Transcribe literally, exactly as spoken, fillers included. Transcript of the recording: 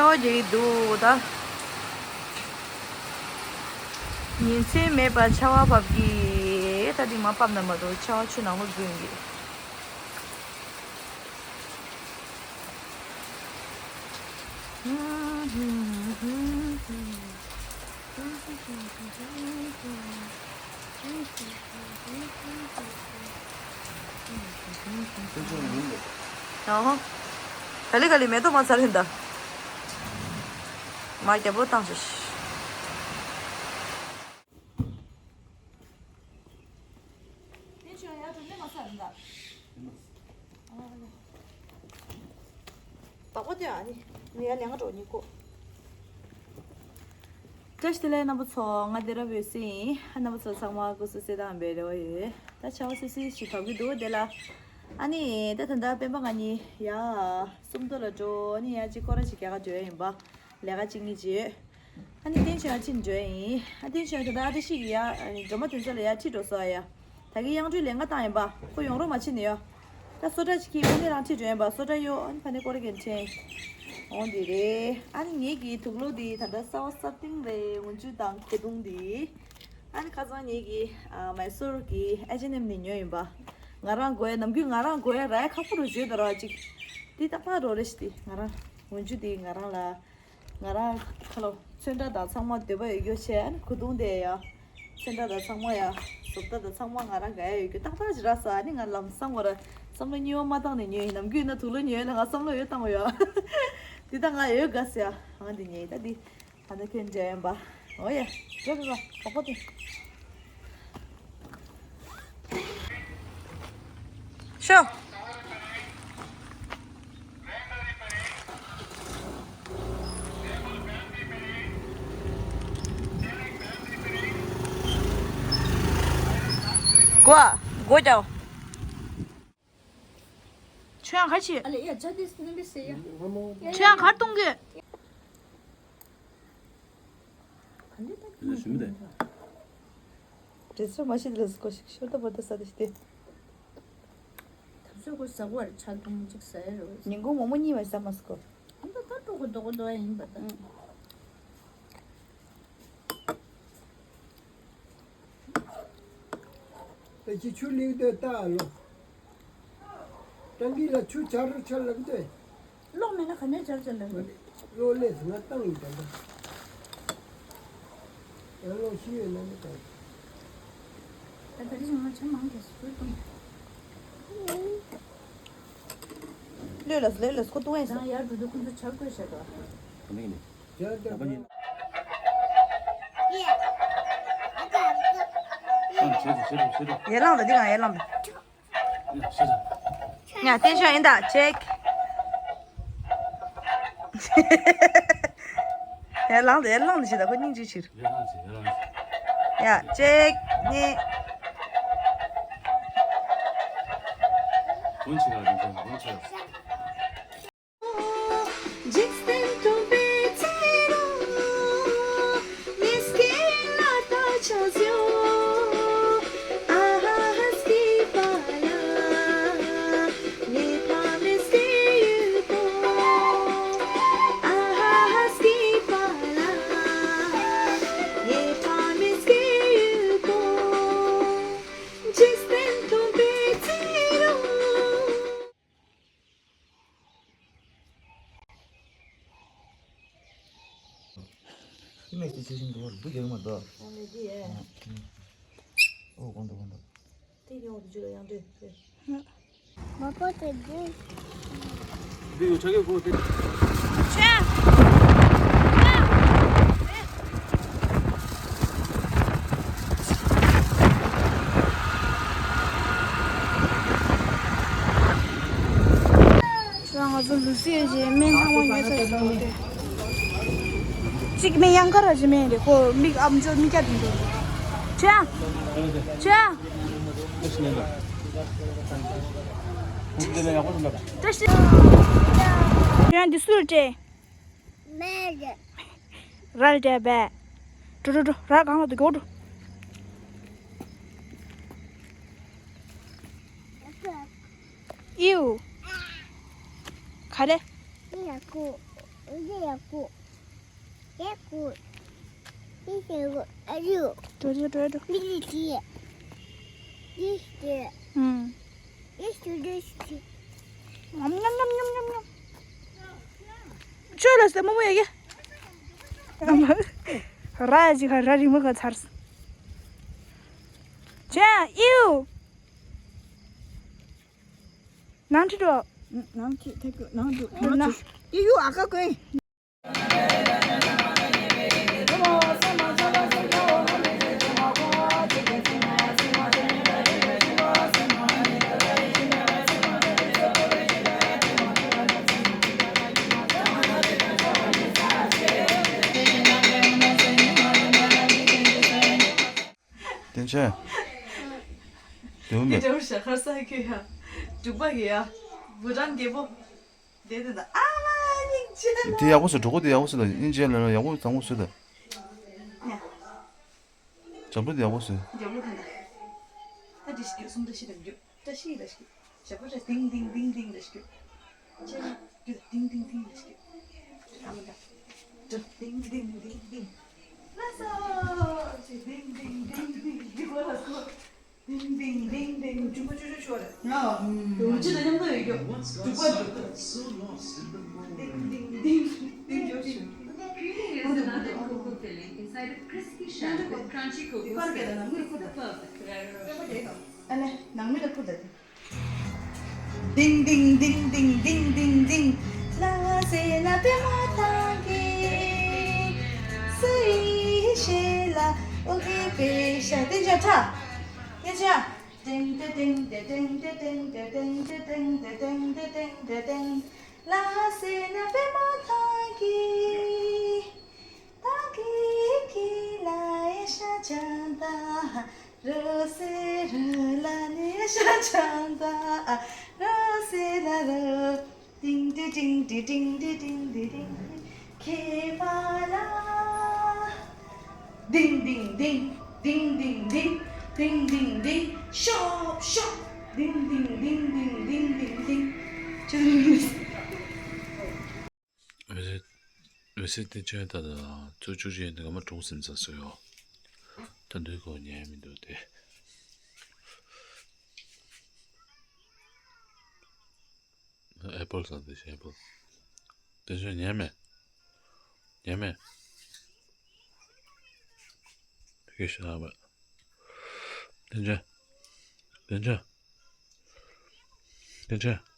ཆར་པ་རྒྱག་གི་འདུག་ད། ཉིན་མཚན་མེད་པར་ཆར་པ་བབས་ཀྱི། ད་འདི་མ་བབས་ན་མ་གཏོགས་ཆར་པ་ཆུ་ནང་ལོགས་འཛུལ་ཡོང་གི། ཨོ། ག་ལེ་ག་ལེ་མེ་ཏོག་མ་ཚར་ཡིན་ད། མ་རྒྱབ་པོ་བཏང་ཞིག། བདག་པོ་དེ་ཨ་ནི་ངས་ཡར་ལེན་ག་འགྲོ་ཉིད་ཀོ། བཀྲ་ཤིས་བདེ་ལེགས་རྣམ་པ་ཚོ། ང་སྡེ་ར་འོད་ཟེར་ཡིན། རྣམ་པ་ཚོ་ཚང་མ་སྐུ་གཟུགས་གསལ་ཐང་བའི་རེ་བ་ཡོད། ད་ཆར་པ་སིབ་སིབ་ཞིག་བབས་ཀྱི་འདུག་དེ་ལ། ཨ་ནི་ད་ད་ལྟ་སྤེན་པ་ང་གཉིས་ཡར་སུམ་མདོ་ལ་འགྲོ། ཨ་ནི་ཡར་གཅིག་སྐོར་ར་ཞིག་རྒྱག་ག་འགྲོ་ཡ་ཡིན་པ། ལས་ཀ་གཅིག་གཉིས་བྱེད་ཡོད། ཨ་ནི་བསྟན་ཆོས་ཡང་ཕྱིན་འགྲོ་ཡ་ཡིན། ཨ་བསྟན་ཆོས་ཡང་ད་ལྟ་ཨ་བཀྲ་ཤིས་ཀྱི་ཡ་ཨ་ནི་སྒྲོལ་མ་དོན་རྩ་ལ་ཡར་ཁྲིད་འགྲོ་སོང་ཡ། ད་གིན་དབྱངས་སྒྲོལ་ལེན་ག་བཏང་ཡིན་པ། ཁོ་ཡོང་རོགས་མ་བྱེད་ནི་ཡོ། ད་སོ་ཊ་ཅིག་གིས་དངོས་གནས་རང་ཁྲིད་འགྲོ་ཡིན་པ། སོ་ཊ་གཡོ། ཨ་ནི་ཕ་ནི་ཀོ་རེ་གན་ཆེན། འོང་འདི་རེད། ཨ་ནི་ངེད་ཀྱི་དུག་ལོག་འདི་ད་ལྟ་གསར་པ་གསར་ཐེངས་རེད། འོན་ཆུ་དང་གོས་ཐུང་འདི། ཨ་ནི་ཁ་སང་ངེད་ཀྱི་ཨ་མའི་སོར་གྱི་ཨེ་ཆི་ཨེན་ཨེམ་ནས་ཉོས་ཡིན་པ། ང་རང་དགོས་ཡ། ནམ་རྒྱུན་ང་རང་དགོས་ཡ་ར་ཡ་ཁག་པོ་རུ་བརྗོད་དོ་ར་ཅིག། འདི་ཏག་ཏག་རོ་རེ་ཞིག་འདི་ང་རང་། འོན་ཆུ་འདི་ང་རང་ལ། ང་རང་ཁ་ལོ་ཚོན་ཁྲ་དང་ཚང་མ་འདོད་པ་ཡོད་རྒྱུ་བྱས། ཨ་ནི་གོས་ཐུང་དེ་ཡ། ཚོན་ཁྲ་དང་ཚང་མ་ཡ། བཟོ་ལྟ་དང་ཚང་མ་ང་རང་ག་ཡ་ཡོད་རྒྱུ་ཏག་ཏག་ཅིག་རག་སོང་། ཨ་ནི་ང་ལམ་སང་བར་བསམ་བློ་གཉིས་པ་མ་བཏང་ནས་ཉོས་ཡིན། ནམ་རྒྱུན་ཡིན་ན་དུག་ལོག་ཉོས་ལ་ང་བསམ་བློ་ཡོད་བཏང་བ་ཡོད། འདི་ད་ང་ཡོད་དགའ་སོང་ཡ། ཨ་འདི་ཉོས་ཡིན། ད་འདི་ད་ལྟ་ཁྱོད་འཇལ་ཡིན་པ། འོ་ཡ། འགྲོ་བི་བ་ག་པོ་དེ། ཤོ། གོ་གོ་རྒྱག། ཁྱོད་ཡང་ག་བྱེད། ཁྱོད་ཡང་གར་གཏོང་གི། འདྲེ་སོ་མ་ཤི་དེ་ལ་སྐོ་ཞིག་ཤོར་ད་བར་ད་ས་དེ་ཤི་དེ། ད་ཚོད་ཁོ་ཟ་གོ་བར་ཆ་ཐུང་ཅིག་ཟ་ཡ་རེད། ཉིན་གུང་མོག་མོག་གཉིས་མ་ཟ་མ་སྐོ། ཨ་ད་ད་ཀྲོ་གོ་རྡོ་གོ་རྡོ་ཡིན་པ་ད། ད་ཅི་ཆུ་ལེགས་དེ་ལྟ་ལོ། ཏང་གི་ལ་ཆུ་ཆར་རུ་ཆར་ལག་དེ། གློག་མེད་ན་ག་ནས་ཆར་ཆར་ལག་དེ། གློག་ལས་ང་བཏང་ཡིན་ད་ལྟ། ཡང་གློག་ཤི་ཡོད་ན་མི་བཏང་། ད་ད་རེས་ང་ཆ་མང་གེ་སུ་བཏང་། ལོས་ལ་ལོས་ལ་སྐོ་ཏུ་ཨེ་ས། ཡར་འགྲོ་དུས་ཁོ་ཚོ་ཆར་བཀོད་བྱས་ཏོ། ཡར་ལངས་ད་འདི་གང་ཡར་ལངས་ད། ཡ་བསྟན་ཤོག་ཡིན་ད་ཅེག། ཡར་ལངས་ད་ཡར་ལངས་ད་ཞེས་ད་ཁོ་སྙིང་རྗེ་ཕྱིར། ཡ་ཅེག་གཉིས། འཇིག་རྟེན་སྟོང་པའི་ཚེ་རུ། ངས་སྐྱེ་ལ་ད་ཆ་ཟིའོ། ཨ་ཧ་ཧ་སྐྱེས་པ་ལ། ངའི་ཕ་མའི་སྐྱེ་ཡུལ་པོ། ཨ་ཧ་ཧ་སྐྱེས་པ་ལ། ངའི་ཕ་མའི་སྐྱེ་ཡུལ་པོ། འཇིག་རྟེན་སྟོང་པའི་ཚེ་རུ། ཨི་མེ་ཇི་ཆེ་ཆུང་འདུག་བ་འདུག་རྒྱག་མ་འདུག་ཨ་ནི་འདི་ཨེ། ཨོ་གོང་དུ་གོང་དུ། དེ་ཡོང་དུ་ཅི་ལ་ཡང་འདྲེ་རེད། མ་པོ་དེ་འདི། འདི་ཡོད་ཆ་གེ་གོ་དེ། ཆེ། ང་ཚོ་ལུས་སེམས་ཀྱི་སྨན་ཚང་མ་ཉོས་ཚར་ཟིན་རེད། གཅིག་སྨན་གཡང་དཀར་ར་ཅིག་སྨན་རེད། ཁོ་མིག་ཨམ་ཅོག་མིག་རྒྱ་དེ་འདུག་ཆོས་ཨ། ཆོས་ཨ། བཀྲ་ཤིས། ཁྱོད་འདི་སུར་སྤྲད། མེད། རལ་སྤྲད་པས། འགྲོ་འགྲོ་འགྲོ། རལ་གང་ལ་འདུག་འགྲོ། ཨིའུ། ག་རེ། ཡ་ཀུ། འདི་ཡག་པོ། ཡག་པོ། འདི་ཡག་པོ། ཨ་རུ། འགྲོ་འགྲོ་འགྲོ་འགྲོ། འདི་ཡག་གི། འདི་ཡག་གི། ཨུམ། འདི་ཡག་གི་འདི་ཡག་གི། ཉམ་ཉམ་ཉམ་ཉམ་ཉམ་ཉམ། ཆོས་ལ་ཟེར་མོ་མོ་ཡ་གི། ར་ཡ་ཅིག་ག་ར་རིང་མོ་ག་ཚར། ཅན་ཨིའུ། ནང་ཁྲིད་འགྲོ། ནང་ཁྲིད་ཐད་ཀྱོ་ནང་འགྲོ། ནང་ཁྲིད་ཡུ་ཨ་ཀ་ཀོན། བསྟན་ཆེན། དེ་འདྲ་བོ་ཞྭ་ཁར་ས་ཁྱོད་ཡ། འབྲུག་པ་གི་ཡ། བུ་རང་རྒྱལ་པོ། དེ་དེ་ད་ཨ་མ་སྙིང་རྗེ་ལ། དེ་ཡག་པོ་བཟོས། གྲོགས་པོ་དེ་ཡག་པོ་བཟོས་ད། སྙིང་རྗེ་ལ་ཡག་པོ་བཟང་པོ་བཟོས་ད། ཡ། འཇམ་པོ་དེ་ཡག་པོ་བཟོས། འཇམ་པོ་དེ་ད། ད་འདི་ཞིག་གསུམ་ད་ཤི་ད་འཇུ། ད་ཤི་ད་ཤི། ཞབས་པ་རེ་ཏིང་ཏིང་ཏིང་ཏིང་ལ་ཞིག་རྒྱུ། ཅེ་ན་རྒྱུ་ཏིང་ཏིང་ཏིང་ལ་ཞིག་རྒྱུ། ཨ་མ་ད། ཏིང་ཏིང་ཏིང་ཏིང་། ལ་སོ་ཅེ་ཏིང་ཏིང་ཏིང་ཏིང་རྒྱུ་ལ་སོ། ཏིང་ཏིང་ཏིང་ཏིང་འཇུ་མ་ཅུ་ཅུ་ཆོ་རེ། ང་འུ་ཅི་ད་མཉམ་དུ་ཡོད་རྒྱུ། འཇུ་པ་འཇུ། ཏིང་ཏིང་ཏིང་ཏིང་ཏིང་འཇུ་ཅུ། Creating a Sonata cocoa filling inside a crispy shell with crunchy cocoa spread. This is the perfect bread roll. ཨ་ནི་ནང་མི་ལ་ཕུ་ད། ཏིང་ཏིང་ཏིང་ཏིང་། ལྷ་སྲས་ལ་པདྨ་ཐང་གི། སུ་ཡི་ཞལ་ལ་ཨོ་རྒྱན་པའི་ཞལ། བསྟན་ཆེན་ཁྲ། བསྟན་ཆེན། ཏེང་ཏེ་ཏེང་ཏེ་ཏེང་ཏེ་ཏེང་ཏེ་ཏེང་ཏེ་ཏེང་ཏེ་ཏེང་ཏེ་ཏེང་ཏེ་ཏེང་། ལྷ་སྲས་ལ་པདྨ་ཐང་གི། ཐང་གི་གི་ལ་ཡ་ཤ་ཅང་ད། རོ་སེ་རོ་ལ་ནི་ཡ་ཤ་ཅང་ད། རོ་སེ་ལ་རོ། ཏིང་ཏི་ཏིང་ཏི་ཏིང་ཏི་ཏིང་ཏི་ཏིང་། ཁེ་པ་ལ། ཏིང་ཏིང་ཏིང་། ཏིང་ཏིང་ཏིང་། ཏིང་ཏིང་ཏིང་། ཤོབ་ཤོབ། ཏིང་ཏིང་ཏིང་ཏིང་ཏིང་ཏིང་ཏིང་། ཅི་ལ་མི། འོད་ཟེར། འོད་ཟེར་དེ་ཆོས་ད་ལྟ་ཚོ་བཅུ་གཅིག་ཡན་དུ་ག་མ་གྲོངས་ཟིན་ས་སུ་ཡོད། ད་འདོད་གོ་ཉན་མི་འདུག་སྟེ། ཨེ་པལ་ཟ་དེ་ཤེས་ཨེ་པལ། དེ་ཆོས་ཉན་མེད། ཉན་མེད། ཕ་གི་ཤ་བ། དེ་ཆོས། དེ་ཆོས། དེ་ཆོས།